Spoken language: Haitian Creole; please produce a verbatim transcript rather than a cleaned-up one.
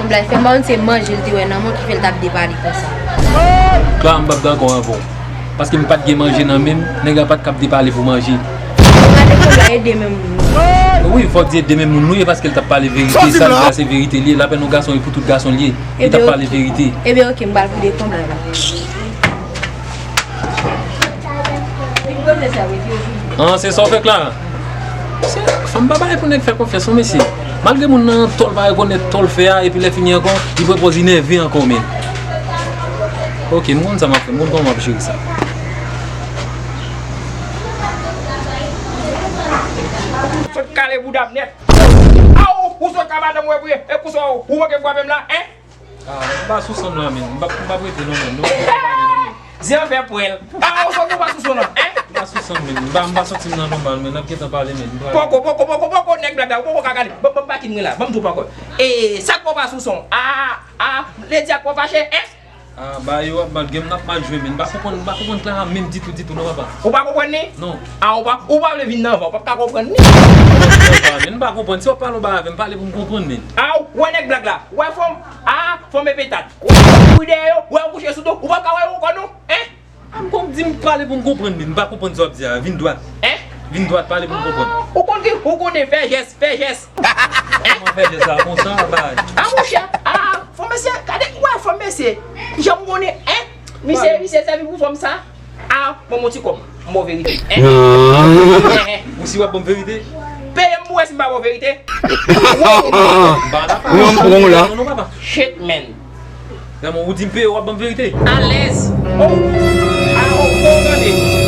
Blag fè m pa konn se manje l te wè nan men w ki fè l t ap depale konsa. Clara, m p ap dakò avè w. Paske m pa t gen manje nan men m, nèg la pa t k ap depale pou manje. Wi, fòk di ede menm moun nou ye paske l t ap pale verite. Sa l di a se verite li ye. Lapèn yon gason e pou tout gason li ye. Li t ap pale verite. Ebyen, oke, m pral pou de konbla la. An, se sa w fè, Clara? Se, fanm pa bay pou nèg fè konfyans, non, mesye. Malgre moun nan tò l pa rekonèt tò l fè a, epi lè fini ankò, li pran pòz li nève ankò, men. Oke, m konn sa m ap fè, m konn kòman m ap jere sa. Sot kale bouda m nèt. Aw, ou sot ka madanm mwen vre, e konsa ou, ou manke frape m la, en? Ah, m pa sou sanm la, men. M pa, m pa prete non, men. Non, m pa prete non, men. Zen an fè pwèl. Ah, ou sot ou pa sou sanm la, en? M pa sou sanm, men. M pa, m pa santi m nan nòmal, men. N ap gentan pale, men. M pral. Poko, poko, poko, poko, nèg blag la, ou poko ka gade. Ban, ban, ban, pa kite m la. Ban m di w poko. E sa k fè w pa sou sanm? Ah, ah, ledi ak pò fache, en? Ah, ba yo ap mal, gen m n ap mal jwe, men. M pa konprann, m pa konprann Clara menm ditou, ditou, non, papa. Ou pa konprann li? Non. Ah, ou pa, ou pa vle vin nan van, ou p ap ka konprann li. Papa, men, m pa konprann. Si w ap pale yon bagay avè m, pale pou m konprann, men. Ah, ou wè nèg blag la? Ou wè fanm? Ah, fanm e petat. Ou wè kouri dèyè yo? Ou wè yo kouche sou do? Ou p ap ka wè yo ankò, non? En? Ah, m konn di m pale pou m konprann, men. M pa konprann sa w ap di a. Vin dwat. En? Vin dwat, pale pou m konprann. Ou konn ki, ou konnen fè jès, fè jès. Kòman fè jès la konsa, bay? Ah, monchè, ah, fanm mesye, gade, ou wè fanm mesye. Jan m konnen, en? Misye, misye sèvi pou fanm sa. Ah, ban m yon ti kòb. M ba w verite. En? Ou si w ap ban m verite? Peye m pou wè si m pa ba w verite. M pa la pa. Non, non, la. Non, non, papa. Shit, man. Gade, ou di m peye, w ap ban m verite. Alèz. Oh. Ah, oh, oh, tande.